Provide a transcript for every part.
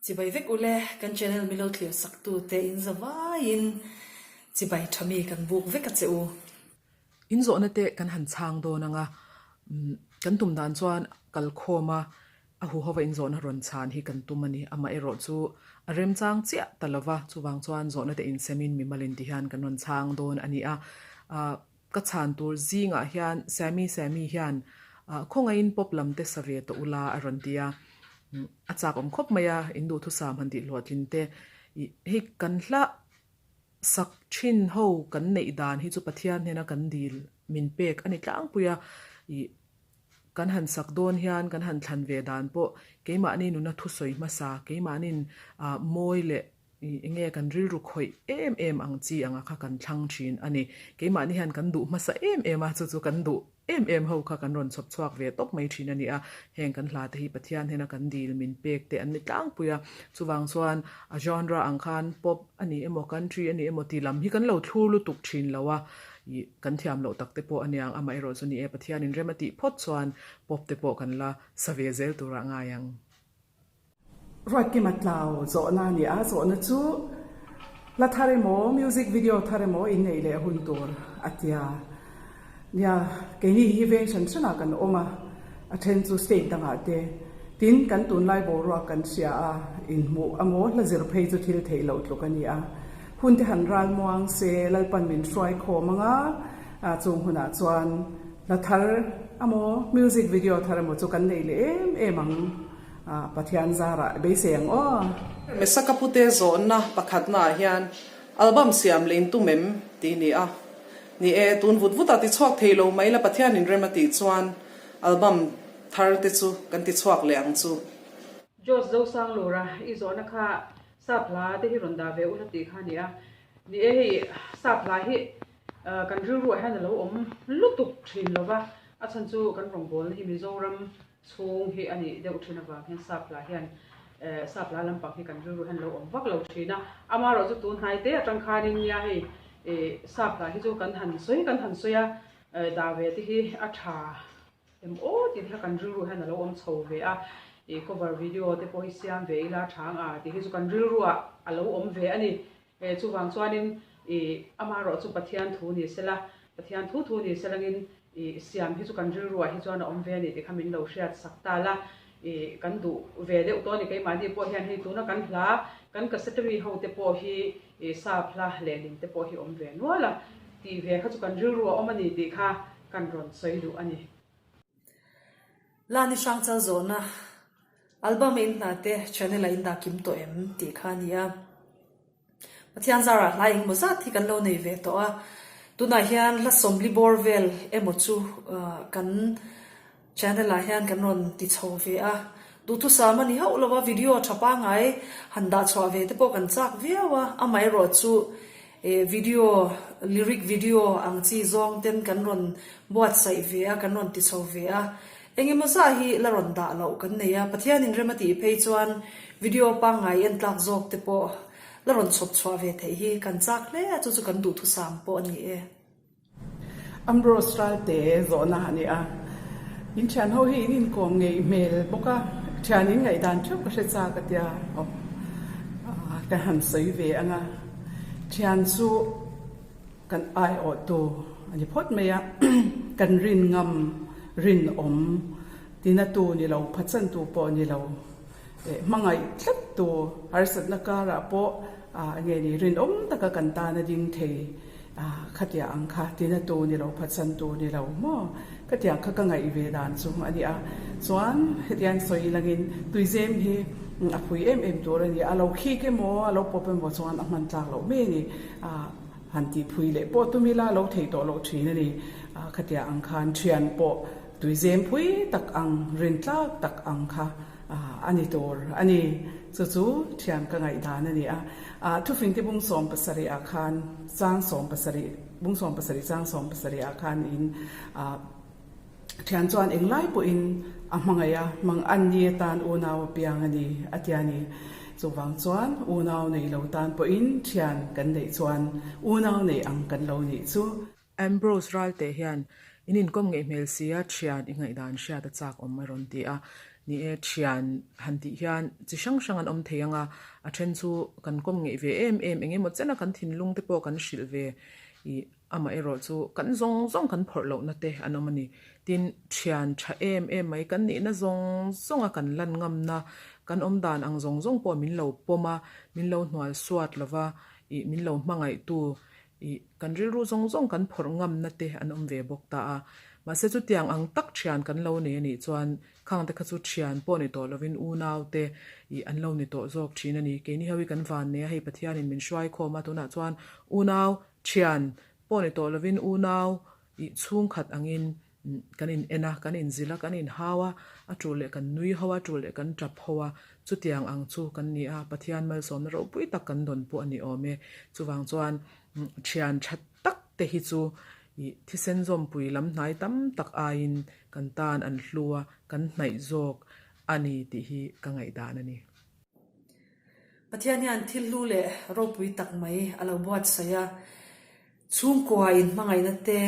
Chibai vek ule, kan channel milo thlir sak tu te in za vaiin chibai tha mi kan buk vek a che u. In zawhna te kan han chhang dawn ang a, kan tum dan chuan kal khawm a, a huhova in zawhna rawn chhan hi kan tum a ni. Amaherawh chu a remchang chiah ta lova, chuvang chuan zawhna te insemin mimal in ti hian kan rawn chhang dawn a ni a. Ka chhan tur zingah hian Sammy Sammy hian khawngaihin pop lam te sa ve tawh ula a rawn ti a, a chak awm khawp mai a, in duhthusam han tih hlawhtlin te hei kan hla sak thin ho kan neih dan hi chu Pathian hnena kan dil min pek a ni tlangpui a, ih kan han sak dawn hian kan han thlan ve dan pawh keimahni nuna thusawi hmasa keimahnin mawi leh Ih, enge kan rilru khawih em em ang chi anga kha kan thlang thin a ni. Keimahni hian kan duh hmasa em em a, chu chu kan duh em em ho kha kan rawn chhawp chhuak ve tawp mai thin a ni a. Heng kan hla te hi Pathian hnena kan dil min pek te an ni tlangpui a. Chuvang chuan a genre ang khan pop a ni emaw country a ni emaw tih lam hi kan lo thlur lutuk thin lo a. Ih, kan thiam loh tak te pawh a niang, amaherawh chu ni e, Pathianin rem a tih phawt chuan pop te pawh kan la sa ve zel turah ngai ang. Ruatkima tlau zawhna a ni a, zawhna chu hla thar emaw music video thar emaw inneih leh hun tur a tia. Nia, keini hi veng hran hranah kan awm a, a then chu state dangah te. Tin, kan tunlai boruak kan hria a, inhmuh emaw hla zir phei chu thil theih loh tluk a ni a. Hun te han ral muang se, Lalpan min hruai khawm ang a, chung hunah chuan hla thar emaw music video thar emaw chu kan nei leh em em ang. Pathian zarah beisei ang aw. Mesaka pute zawhna pakhatnaah hian album siam leh intum em tih ni a. Ni e, tun vut vutah ti chhuak thei lo mai la Pathianin rem a tih chuan album thar te chu kan ti chhuak leh ang chu. Jos Zosanglura i zawhna kha sap hla te hi rawn dah ve ula tih kha a ni a. Ni e, hei sap hla hi kan rilruah hian a lo awm lutuk thin lo va, a chhan chu kan rawngbawlna hi Mizoram chhung hi a nih deuh thin avang hian sap hla hian eh sap hla lampang hi kan rilru hian lo awm vak lo thin a, amaherawh chu tun hnai te atang khanin nia hei eh sap hla hi chu kan han sawi kan han sawi a eh dah ve te hi a tha em aw tih te kha kan rilru hian a lo awm chho ve a, ih cover video te pawh hi siam ve ila tha ang a tih hi chu kan rilruah a lo awm ve a ni. Eh chuvang chuanin ih amaherawh chu Pathian thu ni sela, Pathian thu thu ni selangin ih siam hi chu kan rilruah hi chuan a awm ve a ni tih kha min lo hriat sak ta la. Ih kan duh ve deuh tawh a ni keimahni pawh hian hei tuna kan hla kan cassette ho te pawh hi ih sap hla lehling te pawh hi awm ve nual a, tih ve kha chu kan rilru a awm a ni tih kha kan rawn sawi duh a ni. Lani Hrangchal zawhna Album a in hna te channel a in dah kim tawh em tih kha a ni a. Pathian zarah hla engemaw zat hi kan lo nei ve tawh a, tunah hian hla sawmli bawr vel emaw chu kan channel ah hian kan rawn ti chho ve a. Duhthusam a ni hauh lo a, video tha pangngai han dah chhuah ve te pawh kan chak viau a, amaherawh chu Video, lyric video ang chi zawng ten kan rawn buatsaih ve a, kan rawn ti chho ve a. Engemaw zah hi la rawn dah loh kan nei a, Pathianin rem a tih phei chuan video pangngai en tlak zawk te pawh la rawn chhawp chhuah ve theih hi kan chak hle a, chu chu kan duhthusam pawh a ni e. Ambrose Ralte zawhna a ni a, in thian ho hi in inkawm ngeih hmel bawk a, thian in ngaihdan theuh ka hre chak a tia aw ka han sawi ve ang a, thian chu kan aiawhtu a ni phawt mai a, kan rin ngam, rinawm, tinatu ni lo, phatsantu pawh ni lo, hmangaih tlattu, harsatna karah pawh nge ni rinawm taka kan tan a ding thei. Khatiang ang kha tina tu ni lo, phatsan tu ni lo maw? Khatiang kha ka ngaih ve dan chu a ni a. Chuan hetiang sawi langin tuizem hi a phui em em tur a ni. A lo khik emaw, a lo pawp emaw chuan a hman tlak loh mai a ni. Han tih phui leh pawh tum ila a lo thei tawh loh thin a ni. Khatiang ang khan thian pawh tuizem phui tak ang, rin tlak tak ang kha a ni tur a ni. Chu chu thian ka ngaihdan a ni a. Thufingte bung 70 ah khan chang 70, bung 70 chang 70 ah khan in thian chuan englai pawhin a hmangaih a, hmang an ni atan unau a piang a ni a tia ni. Chuvang chuan unau nei lo tan pawhin thian kan neih chuan unau nei ang kan lo nih chu. Ambrose Ralte hian in inkawm ngeih hmel sia thian i ngaihdan hriat a chak awm a rawn ti a. Ni e, thian han tih hian chi hrang hrang an awm thei ang a, a then chu kan kawm ngeih ve em em, eng emaw chena kan thinlung te pawh kan hrilh ve ih amaherawh chu kan zawng zawng kan phawrh lohna te an awm a ni. Tin, thian tha em em mai kan nihna zawng zawnga kan lan ngamna, kan awm dan ang zawng zawng pawh min lo pawm a, min lo hnual suat lova ih min lo hmangaihtu Ih, kan rilru zawng zawng kan phawrh ngamna te an awm ve bawk ta a. Mahse chutiang ang tak thian kan lo nei a nih chuan khang te kha chu thian pawh ni tawh lovin unau te ih an lo ni tawh zawk thin a ni. Keini ho hi kan van nei a, hei Pathianin min hruai khawm a, tunah chuan unau thian pawh ni tawh lovin unau ih chhungkhat angin Kan in en a, kan in zilh a, kan in hau a, a tul leh kan nui ho a, a tul leh kan tap ho a, chutiang ang chu kan ni a, Pathian malsawmna ropui tak kan dawn pawh a ni awm e. Chuvang chuan thian tha tak te hi chu ih thisen zawmpui lam hnai tam tak aiin kan tan an hlu a, kan hnaih zawk a ni tih hi ka ngaihdan a ni. Pathian hian thil hlu leh ropui tak mai a lo buatsaih a. Chhungkua inhmangaihna te,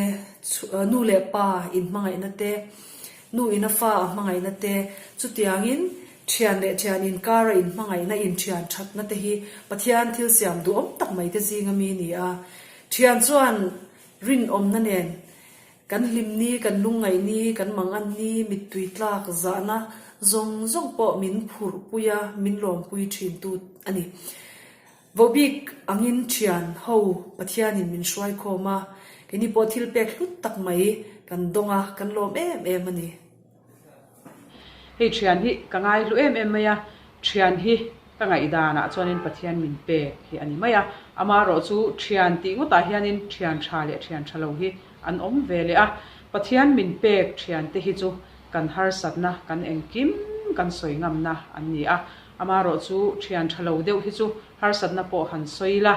nu leh pa inhmangaihna te, nu in a fa a hmangaihna te, chutiangin thian leh thian inkara inhmangaihna, inthian thatna te hi Pathian thil siam duhawm tak mai te zinga mi a ni a. Thian chuan rinawmna nen kan hlim ni, kan lungngaih ni, kan mangan ni, mittui tlak zahna zawng zawng pawh min phurhpui a, min lawmpui thintu a ni. Vohbik angin thian ho Pathianin min hruai khawm a, keini pawh thil pek hlut tak mai kan dawng a, kan lawm em em a ni. Hei thian hi ka ngai hlu em em mai a, thian hi ka ngaihdanah chuanin Pathian min pek hi a ni mai a, amaherawh chu thian tih ngawtah hianin thian tha leh thian tha lo hi an awm ve leh a, Pathian min pek thian te hi chu kan harsatna kan engkim kan sawi ngamna an ni a, Amaherawh chu thian tha lo deuh hi chu harsatna pawh han sawi la,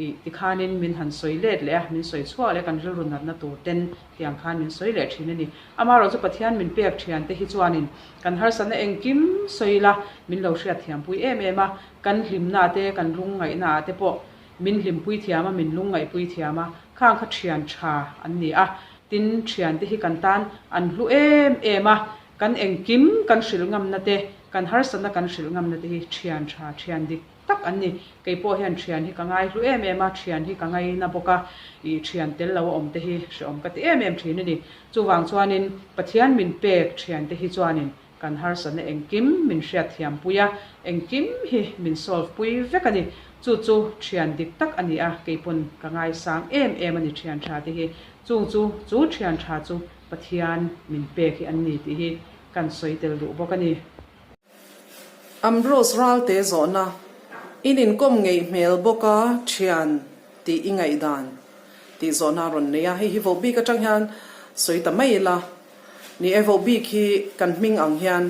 ih tikhanin min han sawi let leh a, min sawi chhuak leh kan rilru natna tur ten tiang khan min sawi leh thin a ni. Amaherawh chu Pathian min pek thian te hi chuanin kan harsatna engkim sawi la, min lo hriatthiampui em em a, kan hlimna te, kan lungngaihna ah te pawh min hlimpui thiam a, min lungngaihpui thiam a, khang kha thian tha an ni a. Tin, thian te hi kan tan an hlu em em a, Kan engkim kan hrilh ngamna te, kan harsatna kan hrilh ngamna te hi thian tha, thian dik tak an ni. Kei pawh hian thian hi ka ngai hlu em em a, thian hi ka ngaina bawk a, ih thian tel lo a awm te hi hreawm ka ti em em thin a ni. Chuvang chuanin Pathian min pek thian te hi chuanin kan harsatna engkim min hriat thiam pui a, engkim hi min solve pui vek a ni. Chu chu thian dik tak a ni a, kei pawn ka ngaisang em em a ni thian tha te hi. Chung chu chu thian tha chu Pathian min pek hi an ni tih hi kan sawi tel duh bawk a ni. Ambrose Ralte zawhna, In inkawm ngeih hmel bawk a thian tih i ngaihdan tih zawhna a rawn nei a, hei hi vohbik atang hian sawi ta mai ila. Ni e, vohbik hi kan hming ang hian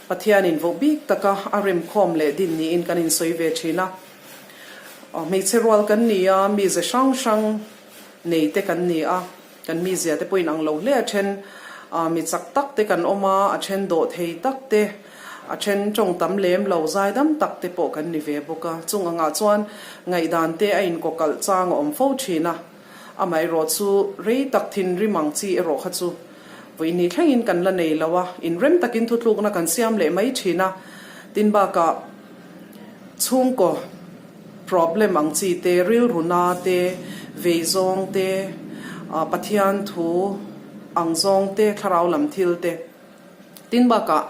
Pathianin vohbik taka a remkhawm leh din niin kan insawi ve thin a. Hmeichhe rual kan ni a, mize hrang hrang nei te kan ni a. Kan mizia te pawh inang lo hle, a then mi chak tak te kan awm a, a then dawh thei tak te, a then tawng tam lem lo, zaidam tak te pawh kan ni ve bawk a. Chung angah chuan ngaihdan te a inkawkalh chang a awm fo thin a, amaherawh chu rei tak thinrim ang chi erawh kha chu vawiin thlengin kan la nei lo a, inrem takin thutlukna kan siam leh mai thin a, tin bakah chhungkaw Problem ang chi te, rilru na te, vei zawng te, Pathian thu ang zawng te, thlarau lam thil te. Tin bakah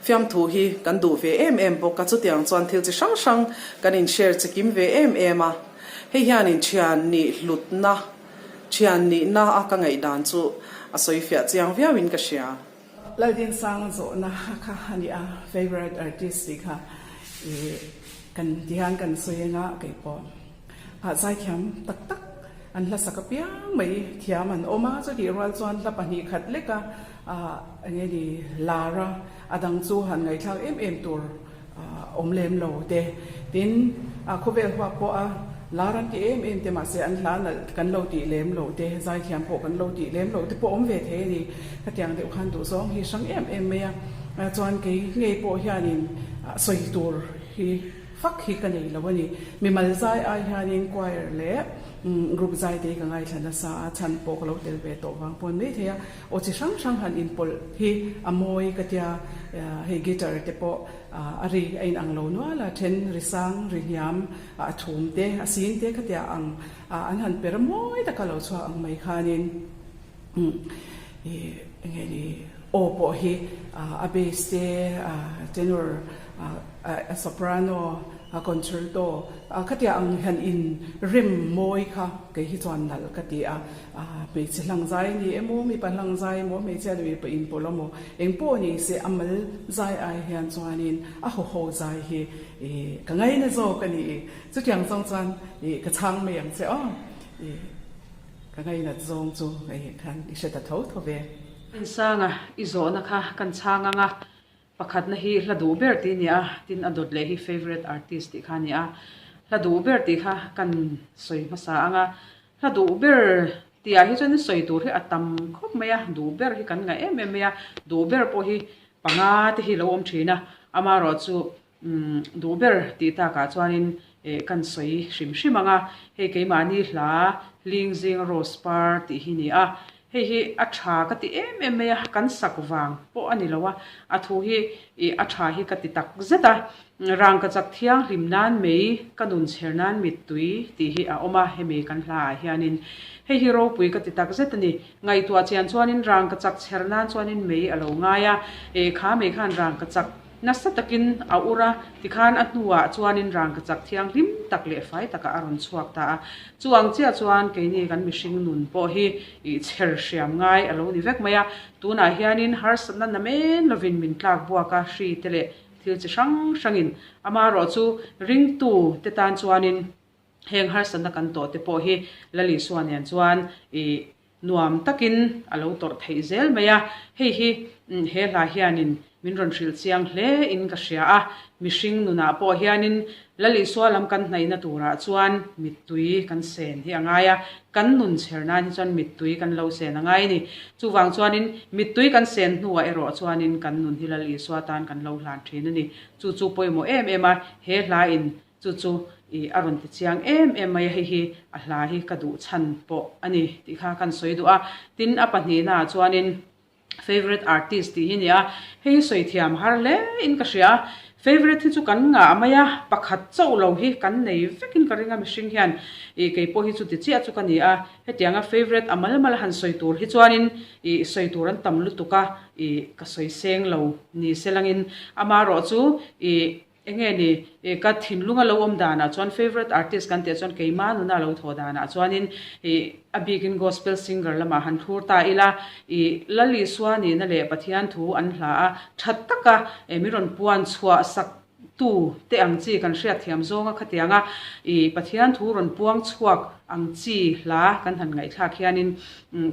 fiamthu hi kan duh ve em em bawk a, chutiang chuan thil chi hrang hrang kan in share chikim ve em em a. Hei hianin thian nih hlutna, thian nihna a ka ngaihdan chu a sawi fiah chiang viauin ka hria. Laldinsanga zawhna kha a ni a, favourite artist tih kha ih kan tihian kan sawi eng a keipawh ah zaithiam tak tak an hlasak apiang mai thiam an awm a, chutih rual chuan hla 2 khat lek a ah eng nge ni lar a, a dang chu han ngaihthlak em em tur awm lem lo te. Tin, a khawvel huap pawh a lar an ti em em te mahse an hla nalh kan lo tih lem lo te, zaithiam pawh kan lo tih lem lo te pawh awm ve thei a ni. Khatiang deuh khan duhzawng hi hrang em em mai a. Chuan kei ngei pawh hianin sawi tur hi fak hi ka nei lo a ni. Mimal zai ai hianin choir leh. Group zai te hi ka ngaithla nasa a, chhan pawh ka lo tel ve tawh vang pawh a ni maithei a, aw chi hrang hrang han inpawlh hi a mawi ka tia, hei guitar te pawh a ri a inang lo nual a, then ri sang, ri hniam, a thum te, a sin te khatia ang an han per mawi taka lo chhuak ang mai khanin ih eng nge ni aw pawh hi a bass te, tenor, a soprano, A concerto khatia ang hian in rem mawi kha kei hi chuan nalh ka ti a, hmeichhe hlang zai a ni emaw, mipa hlang zai emaw, hmeichhia leh mipa inpawlh emaw eng pawh ni se a mal zai ai hian chuanin a hawhaw zai hi ka ngaina zawk a ni. Chutiang zawng chuan ka chhang mai ang che aw. Ka ngainat zawng chu hei khan i hre ta tho tho ve. Insanga i zawhna kha kan chhang ang a, Pakhatna hi hla duh ber tih a ni a, tin a dawt leh hi favourite artist tih kha a ni a. Hla duh ber tih kha kan sawi hmasa ang a, hla duh ber tih ah hi chuan sawi tur hi a tam khawp mai a, duh ber hi kan ngaih em em mai a, duh ber pawh hi panga te hi lo awm thin a, amaherawh chu duh ber tih takah chuanin kan sawi hrim hrim ang a, hei keimahni hla Hling Zing Rose Par tih hi a ni a, Hei hi a tha ka ti em em mai a, kan sak vang pawh a ni lo a, a thu hi ih a tha hi ka ti tak zet a, rangkachak thianghlim nan mei ka nun chher nan mittui tih hi a awm a, hemi kan hla ah hianin hei hi ropui ka ti tak zet a ni. Ngaihtuah chian chuanin rangkachak chher nan chuanin mei a lo ngai a, ih kha mei khan rangkachak Nasa takin a ur a, tikhan a hnuah chuanin rangkachak thianghlim tak leh fai takah a rawn chhuak ta a. Chu ang chiah chuan keini kan mihring nun pawh hi ih chher hriam ngai a lo ni vek mai a. Tunah hianin harsatna namen lovin min tlak buak a, hri te leh thil chi hrang hrangin amaherawh chu ringtu te tan chuanin heng harsatna kan tawh te pawh hi Lal Isua nen chuan ih Nuam takin a lo tawrh theih zel mai a, hei hi he hla hianin min rawn hrilh chiang hle in ka hria a, mihring nunah pawh hianin Lal Isua lam kan hnaihna turah chuan mittui kan sen hi a ngai a, kan nun chher nan hi chuan mittui kan lo sen a ngai a ni. Chuvang chuanin mittui kan sen hnuah erawh chuanin kan nun hi Lal Isua tan kan lo hlan thin a ni. Chu chu pawimawh em em a, he hla in Chu chu i a rawn ti chiang em em mai a, hei hi a hla hi ka duh chhan pawh a ni tih kha kan sawi duh a. Tin, a pahnihna ah chuanin favourite artist tih hi a ni a, hei hi sawi thiam har hle in ka hria a. Favourite hi chu kan ngah mai a, pakhat chauh lo hi kan nei vekin ka ring a mihring hian i kei pawh hi chuti chiah chu ka ni a. Hetianga favourite a mal mal a han sawi tur hi chuanin i sawi tur an tam lutuk a, i ka sawi seng lo ni se langin amaherawh chu i Enge ni, i ka thinlung a lo awm danah chuan favourite artist kan tih chuan keimah nuna a lo thawh danah chuanin i a bikin gospel singer lamah han thlur ta ila, i Lal Isua nihna leh Pathian thu an hla a, tha taka min rawn puan chhuah sak tu te ang chi kan hriat thiam zawnga khatianga i Pathian thu rawn puang chhuak ang chi hla kan han ngaihthlak hianin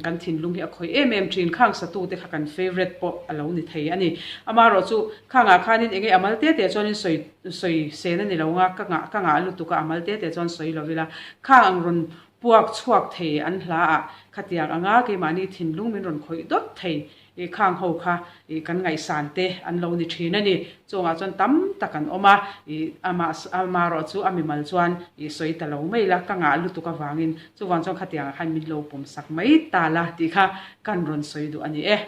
kan thinlung hi a khawih em em thin. Khang satute kha kan favourite pawh a lo ni thei a ni. Amaherawh chu khangah khanin enge a mal te te chuanin sawi sawi sen a ni lo nga, ka ngah ka ngah lutuk a, a mal te te chuan sawi lo ila. Khang ang rawn puak chhuak thei an hla ah khatiang anga keimahni thinlung min rawn khawih dawt thei I khang ho kha i kan ngaihsan te an lo ni thin a ni. Chungah chuan tam tak an awm a, i amah amarawh chu a mimal chuan i sawi ta lo mai la, ka ngah lutuk avangin chuvang chuan khatiangah khan min lo pawm sak mai ta la tih kha kan rawn sawi duh a ni e.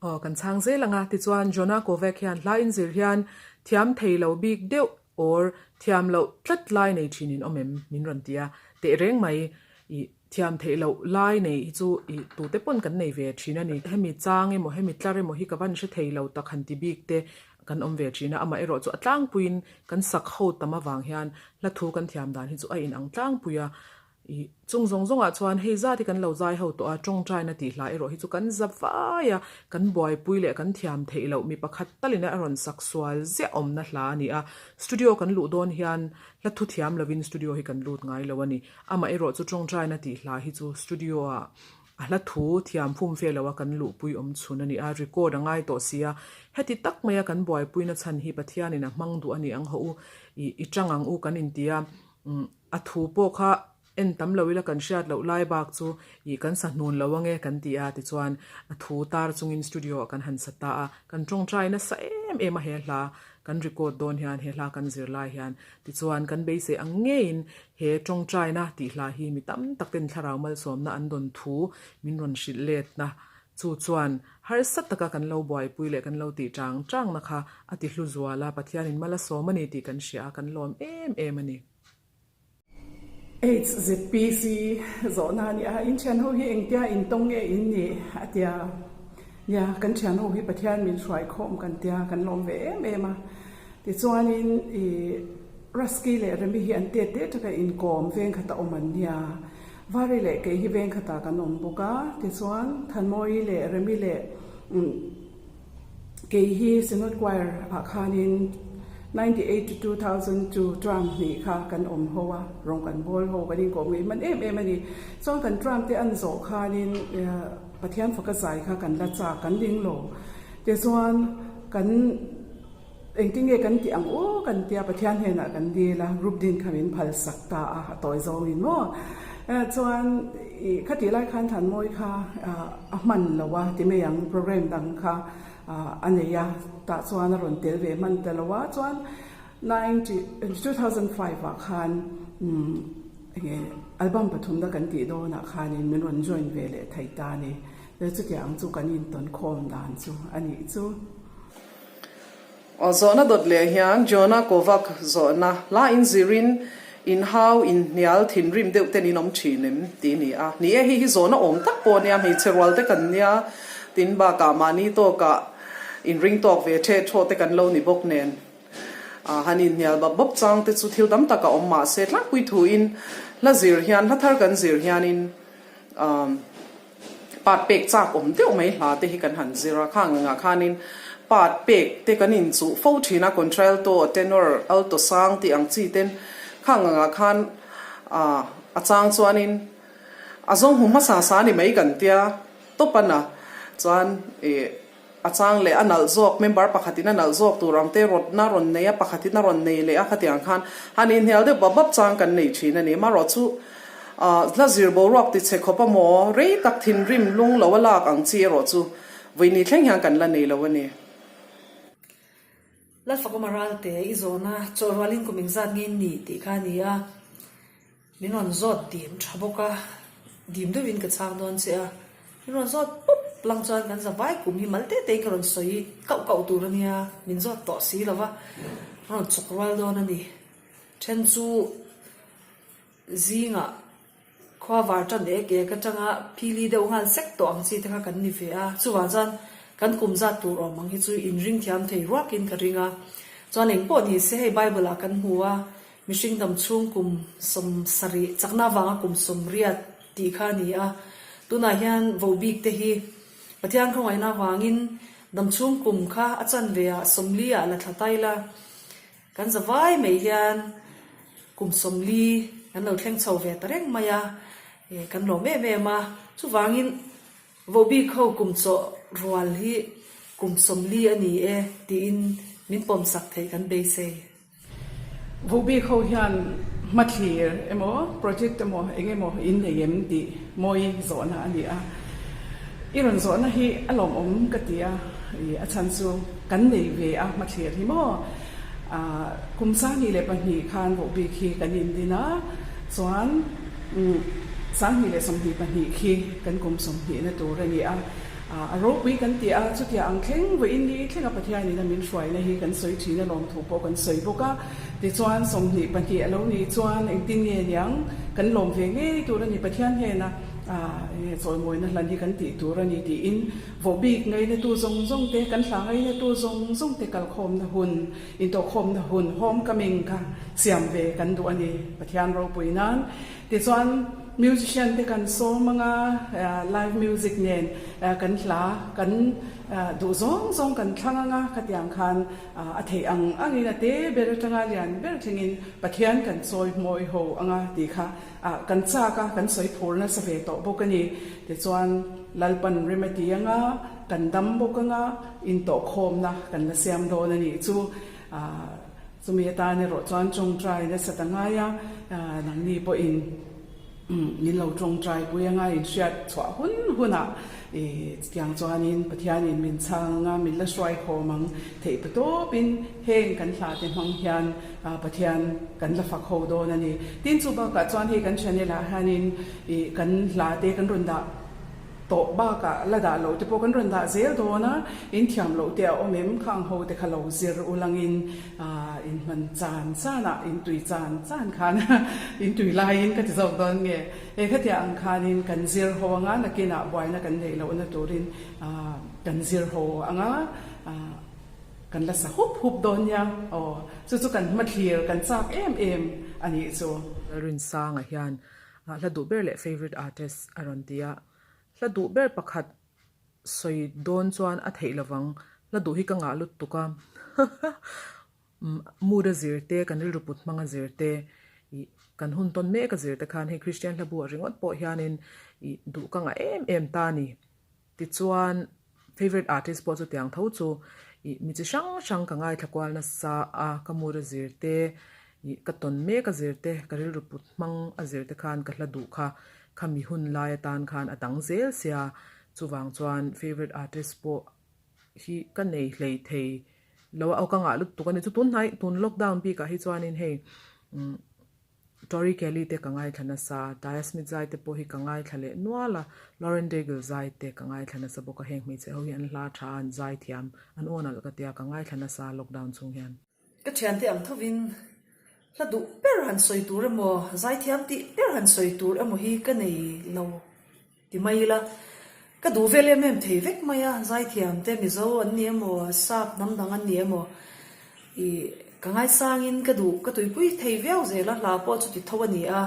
Aw kan chhang zel ang a, tichuan Jonah Kovac hian hla inzir hian thiam thei lo bik deuh or thiam loh tlat lai nei thin in awm em min rawn ti a, tehreng mai i Thiam theih loh lai nei hi chu i tute pawn kan nei ve thin a ni. Hemi chang emaw hemi tlar emaw hi ka van hre thei lo tak han ti bik te kan awm ve thin a. Amaherawh chu a tlangpuiin kan sak ho tam avang hian hla thu kan thiam dan hi chu a inang tlangpui a. I chung zawng zawngah chuan hei zat hi kan lo zai ho tawh a, tawngtaina tih hla erawh hi chu kan za vai a, kan buaipui leh kan thiam theih loh mi pakhat talin a rawn sak sual ziah awmna hla a ni a. Studio kan luh dawn hian hla thu thiam lovin studio hi kan lut ngai lo a ni. Amah erawh chu tawngtaina tih hla hi chu studio ah a hla thu thiam fum fe lo a kan luhpui awm chhun a ni a, record a ngai tawh si a. Heti tak maia kan buaipuina chhan hi Pathianin a hmang duh a ni ang hawh u, ih i tang ang u kan inti a, umm a thu pawh kha en tam lo ila kan hriat loh lai bak chu ih kan sa hnun lo ange kan ti a tichuan a thu tar chungin studio ah kan han sa ta a, kan tawngtai nasa em em a he hla. kan record dawn hian he hla kan zir lai hian. Tichuan kan beisei ang ngeiin he tawngtaina tih hla hi mi tam tak ten thlarau malsawmna an dawn thu min rawn hrilh letna chu chuan harsa taka kan lo buaipui leh kan lo tih chang changna kha a ti hlu zual a, Pathianin mal a sawm a ni tih kan hria a, kan lawm em em a ni. HZPC zawhna a ni a, in thian ho hi engtia intawng nge in nih a tia, nia kan thian ho hi Pathian min hruai khawm kan tia kan lawm ve em em a, tichuanin ih Rusky leh Remi hi an tet te taka inkawm veng khata awm an nia, Vari leh kei hi veng khatah kan awm bawk a, tichuan Thanmawii leh Remi leh Kei hi Synod Choir ah khanin 98 to 2002 term hnih kha kan awm ho a, rawng kan bawl ho, kan inkawm ngei hman em em a ni. Chuan kan term te an zawh khanin Pathian faka zai kha kan la chak, kan ling lo. Tichuan kan Engtin nge kan tih ang aw kan tia Pathian hnenah kan dil a, group din kha min phal sak ta a, a tawi zawngin maw. Chuan ih khatih lai khan Thanmawi kha a hman lo a ti mai ang program dang kha a nei a, tah chuan a rawn tel ve hman ta lo a, chuan ninety 2005 ah khan enge album pathumna kan tih dawnah khanin min rawn join ve leh thei ta a ni. Chutiang chu kan intawn khawm dan chu a nih chu. Aw zawhna dawt leh hian Jonah Kovac zawhna hla in zirin in hau in hnial thinrim deuh ten in awm thin em tih a ni a. Ni e, hei hi zawhna awm tak pawh a nia, hmeichhe rual te kan nia, tin bakah mahni tawkah in ring tawk ve theh thaw te kan lo ni bawk nen. Han inhnial bap bap chang te chu thil tam tak a awm mahse tlangpui thuin hla zir hian hla thar kan zir hianin Part pek chak awm deuh mai hla te hi kan han zir a, khang angah khanin part pek te kan inchuh fo thin a, contralto, tenor, alto sang tih ang chi ten khang angah khan ah a chang chuanin a zawng hmu hmasa sa ni mai kan tia tawp a na chuan ih A chang leh a nalh zawk, member pakhatin a nalh zawk tur ang te rawtna rawn nei a, pakhatin a rawn nei leh a, khatiang khan han inhnial deuh bap bap chang kan nei thin a ni. Amaherawh chu hla zir boruak ti chhe khawp a maw, rei tak thinrim lung lo a lak ang chi erawh chu vawiini thleng hian kan la nei lo a ni. Lalfakawma Ralte i zawhna chawhrualin kum engzat nge ni tih kha a ni a. Min rawn zawt dim tha bawk a, dim deuhin ka chhang dawn che a, min rawn zawt pup lang chuan kan zavai kum hi mal te tein ka rawn sawi kauh kauh tur a nia, min zawt tawh si lo va, ka rawn chawk rual dawn a ni. Then chu zingah khua var tan ek ek atanga phili deuh nghal sek tawh ang chi te kha kan ni ve a, chuvang chuan kan kum zat tur awm ang hi chu inring thiam thei ruakin ka ring a, chuan engpawh ni se hei Bible ah kan hmu a, Mihring dam chhung kum 70, chakna avanga kum 80 tih kha a ni a. Tunah hian vohbik te hi Pathian khawngaihna avangin dam chhung kum kha a chanve ah 40 ah la thla tai la. Kan zavai mai hian kum 40 kan lo thleng chho ve ta reng mai a, kan lawm em em a. Chuvangin vohbik ho kum chawh rual hi kum 40 a ni e tiin min pawmsak theih kan beisei. Vohbik ho hian hmathlir emaw project emaw eng emaw in nei em tih mawi zawhna a ni a. I rawn zawhna hi a lawmawm ka ti a, ih a chhan chu kan nei ve a hmathlir hi maw. Ah kum 22 khan vohbik hi kan indin a, chuan 2022 khi kan kum 20 na tur a ni a. A ropui kan ti a, chutia ang thleng vawiin ni thlenga Pathianin a min hruaina hi kan sawi thin a, lawmthu pawh kan sawi bawk a. Tichuan 22 a lo nih chuan engtin nge niang kan lawm ve ngei tur a ni, Pathian hnena chawimawina hlan hi kan tih tur a ni tiin vohbik ngainatu zawng zawng te, kan hla ngainatu zawng zawng te kalkhawmna hun, intawhkhawmna hun, homecoming kha siam ve kan duh a ni Pathian ropui nan. Tichuan musician te kan sawm anga live music nen kan hla kan duh zawng zawng kan thlang anga khatiang khan a theih ang angin a te ber atanga lian ber thlengin Pathian kan chawi hmawi ho anga tih kha kan chak a, kan sawi phur nasa ve tawh bawk a ni. Tichuan Lalpan rem a ti anga kan dam bawk anga intawhkhawmna kan la siam dawn a nih chu. Chumi atan erawh chuan tawngtai nasa ta ngai a, nangni pawhin. Min lo tawngtai pui anga in hriat chhuah hun hunah i chutiang chuanin Pathianin min chhang anga min la hruai khawm ang theih pa tawpin heng kan hla te hmang hian Pathian kan la fak ho dawn a ni. Tin chu bakah chuan hei kan channel ah hianin i kan hla te kan rawn dah tawh bakah la dah loh te pawh kan rawn dah zel dawn a, in thiam loh te a awm em khang ho te kha lo zir ulangin Aah in hman chan chan ah in tui chan chan khan in tui laiin ka ti zawk dawn nge? He khatiah ang khanin kan zir ho anga nakinah buaina kan neih lohna turin aah kan zir ho anga aah kan la sa hup hup dawn nia aw chu chu kan hmathlir kan chak em em a nih chu. Lalrinsanga hian hla duh ber leh favourite artist a rawn ti a, hla duh ber pakhat Sawi dawn chuan a theih lovang, hla duh hi ka ngah lut tuk a. Mood a zir te, kan rilru put hmang a zir te, ih kan hun tawn mek a zir te khan hei Kristian hla bu ah ringawt pawh hianin ih duh ka ngah em em ta a ni. Tichuan favourite artist pawh chutiang tho chu ih mi chi hrang hrang ka ngaithla kual nasa a, ka mood a zir te, ih ka tawn mek a zir te, ka rilru put hmang a zir te khan ka hla duh kha Khami hun lai atan khan a dang zel sia, chuvang chuan favourite artist pawh hi ka nei hlei thei lo a, aw ka ngah lutuk a ni. Chu tun hnai tun lockdown bikah hi chuanin hei umm Tori Kelly te ka ngaithla nasa, Taya Smith zai te pawh hi ka ngaithla leh nual a, Lauren Daigle zai te ka ngaithla nasa bawk a, heng hmeichhe ho hi an hla tha a, an zai thiam, an aw nalh ka tia ka ngaithla nasa lockdown chhung hian. Ka thiante ang thovin hla duh ber han sawi tur emaw, zaithiam tih ber han sawi tur emaw hi ka nei lo ti mai ila, ka duh vel em em thei vek mai a, zaithiam te Mizo an ni emaw, Sap hnam dang an ni emaw ih ka ngaisangin ka duh ka tuipui thei viau zel a, hla pawh chuti tho a ni a,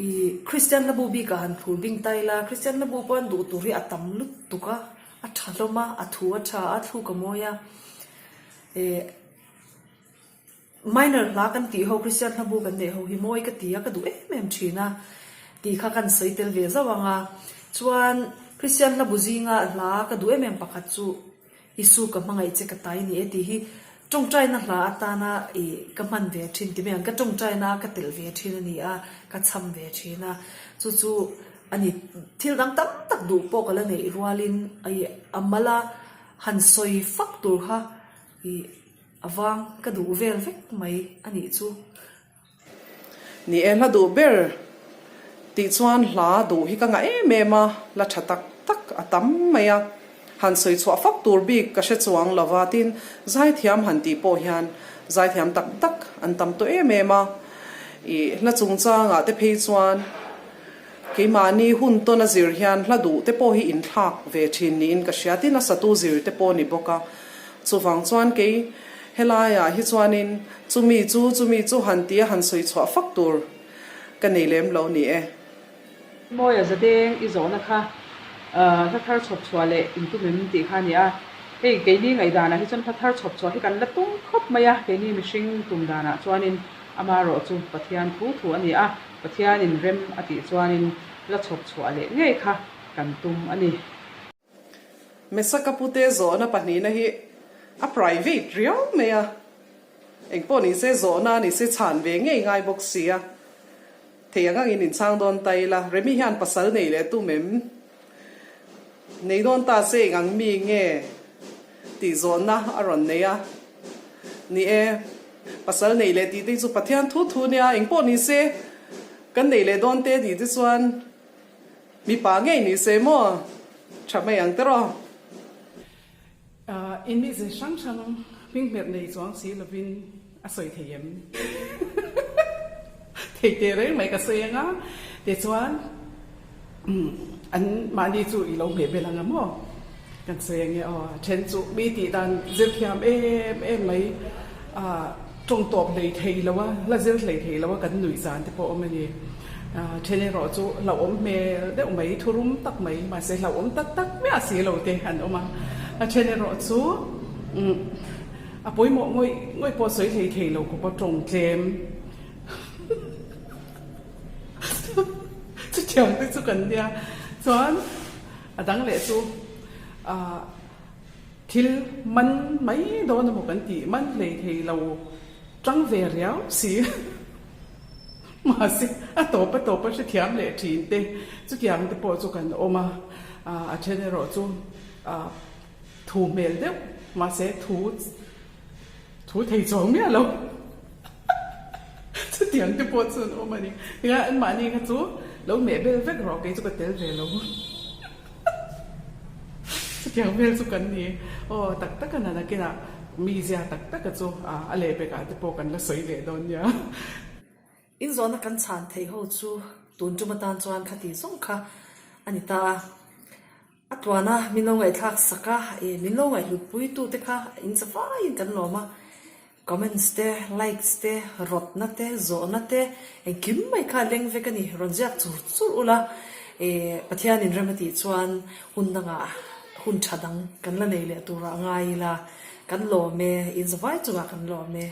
ih Kristian hlabu bikah han phur bing ta ila, Kristian hlabu pawh an duh tur hi a tam lutuk a, a tha hlawm a, a thu a tha a, thluk a mawi a. Eh minor hla kan tih ho Kristian hla bu kan neih ho hi mawi ka ti a ka duh em em thin a tih kha kan sawi tel ve zauh ang a chuan Kristian hla bu zinga hla ka duh em em pakhat chu Isu ka hmangaih che ka tai ni e tih hi tawngtaina hla atana ih ka hman ve thin ti mai ang ka tawngtaina ka telh ve thin a ni a ka cham ve thin a chu chu a ni thil dang tam tak duh pawh ka la neih rualin ih a mal a Han sawi fak tur kha i a vang ka duh vel vek mai a nih chu. Ni e, hla duh ber tih chuan hla duh hi ka ngah em em a, hla tha tak tak a tam mai a. Han sawi chhuah fak tur bik ka hre chuang lo va, tin zaithiam han tih pawh hian zaithiam tak tak an tam tawh em em a. I hla chungchangah te phei chuan Keimahni hun tawn a zir hian hla duh te pawh hi inthlak ve thin niin ka hria tin a satu zir te pawh a ni bawk a. Chuvang chuan kei helaiah hi chuanin chumi chu chumi chu han tia han sawi chhuah fak tur ka nei lem lo ni e. Mawia Zadeng i zawhna kha hla thar chhawp chhuah leh intum em tih kha a ni a. Hei keini ngaihdanah hi chuan hla thar chhawp chhuah hi kan la tum khawp mai a, keini mihring tum danah chuanin amarawh chu Pathian thu thu a ni a. Pathianin rem a tih chuanin la chhawp chhuah leh ngei kha kan tum a ni. Mesaka pute zawhna pahnihna hi a private riau mai a, engpawh ni se zawhna a ni se chhan ve ngei ngai bawk si a, thei ang angin inchhang dawn ta ila, Remi hian pasal nei leh tum em? Nei dawn ta se eng ang mi nge tih zawhna a rawn nei a, ni e. Pasal neih leh tih te hi chu Pathian thu thu nia, engpawh ni se kan neih leh dawn te tih te chuan mipa ngei ni se maw tha mai ang teraw. In mize hrang hrang hming hmerh nei chuang si lovin a sawi thei em? Thei teh reng mai ka sawi anga tichuan An mahni chu i lo hmeh bel ang a maw? Kan sawi ang e aw. A then chu mi tih dan zir thiam em em mai a tawng tawp hlei thei lo a, la zir hlei thei lo a kan nuih zan te pawh awm a ni. A then erawh chu hlauhawm hmel deuh mai, thurum tak mai, mahse hlauhawm tak tak miah si lo te an awm a. A then erawh chu a pawimawh ngawih ngawih pawh sawi hlei thei lo khawpa tawng tlem. Chutiang te chu kan nia. Chuan a dang leh chu ah thil man mai dawn emaw kan tih man hlei thei lo tang ve riau si. Mahse, a tawp a tawp a hrethiam leh thin te, chutiang te pawh chu kan awm a, a then erawh chu thu hmel deuh, mahse thu thu thei chuang miah lo chutiang te pawh chu an awm a ni. Tinga anmahni kha chu lo meh bel vek rawh, kei chu ka tel ve lo. Chutiang vel chu kan ni. Aw, tak tak a nana kinah mizia tak taka chu a lehpekah te pawh kan la sawi leh dawn nia. Inzawhna kan chhan theih ho chu tun tum atan chuan khati zawng kha a ni ta a. A tluana min lo ngaihthlak sak a, ih min lo ngaihhlutpui tu te kha in za vaiin kan lawm a. Comments te, likes te, rawtna te, zawhna te engkim mai kha leng vek a ni. Rawn ziak chur chur ula, ih Pathianin rem a tih chuan hun dangah hun tha dang kan la nei leh turah ngai ila kan lawm e, in za vai chungah kan lawm e.